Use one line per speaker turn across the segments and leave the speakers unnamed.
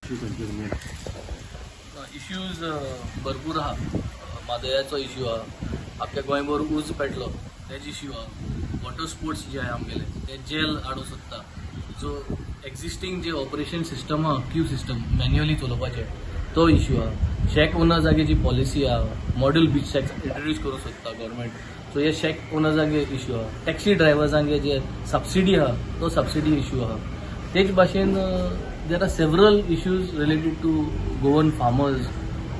Issue खंयचे main?
Issues भरपूर आहा. म्हादयाचो इश्यू आहा, आख्या गोंयभर उज पेटलो तेज इश्यू आहा, वॉटर स्पोर्ट्स जे आहा आमगेले ते जेल हाडूंक सोदता, जो एक्झिस्टींग जे ऑपरेशन सिस्टम आहा, क्यू सिस्टम मॅन्युअली चलोवपाचें, तो इश्यू आहा. शॅक ओनर्सागे जी पॉलिसी आहा, मॉडल बीच शॅक्स इंट्रोड्यूस करूंक सोदता गव्हर्मेंट, सो हे शॅक ओनर्सांगे इश्यू आहा. टॅक्सी ड्रायव्हर्सांगे जे सबसिडी आहा, तो सबसिडी इश्यू आहा. तेच भाशेन there are several issues related to Goan farmers,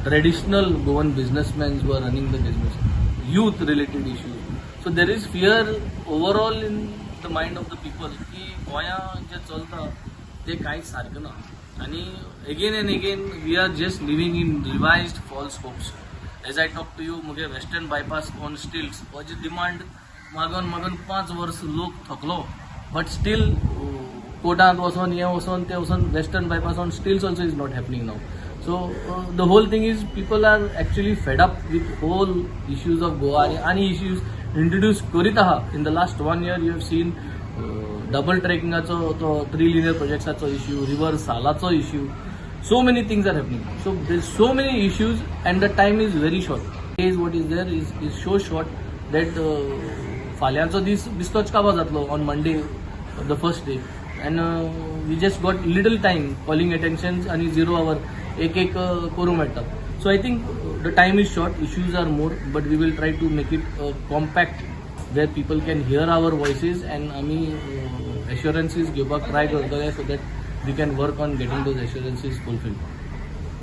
traditional Goan businessmen who are running the business, youth related issues. So there is fear overall in the mind of the people की गोंया जें चलता तें कांयच सारकें ना आनी again and again we are just living in revised false hopes. As I talk to you, मुगे वेस्टर्न बायपास ऑन स्टिल्स हो जी डिमांड मागून मागून 5 वर्स लोक थकलो, बट स्टील कोर्टांत वचोन, हें वचोन, तें वचोन, Western Bypass on stilts also is not happening now. So the whole thing is people are actually fed up with whole issues of Goa आनी आनी इश्यूज इंट्रोड्यूस करीत आहा. In the last one year you have seen double ट्रॅकिंगाचो तो three linear प्रोजेक्ट्साचो issue, river सालाचो issue. So many things are happening. So there's so many issues and the time is very short. Days what is there is so short that फाल्यांचो दीस बिस्तोच काबार जातलो on Monday, the first day, and we just got little time. Calling attentions आनी zero our एक एक करूंक मेळटा. So I think the time is short, issues are more, but we will try to make it compact where people can hear our voices and आमी एश्योरन्सीज घेवपाक try करतले so that we can work on getting those assurances fulfilled.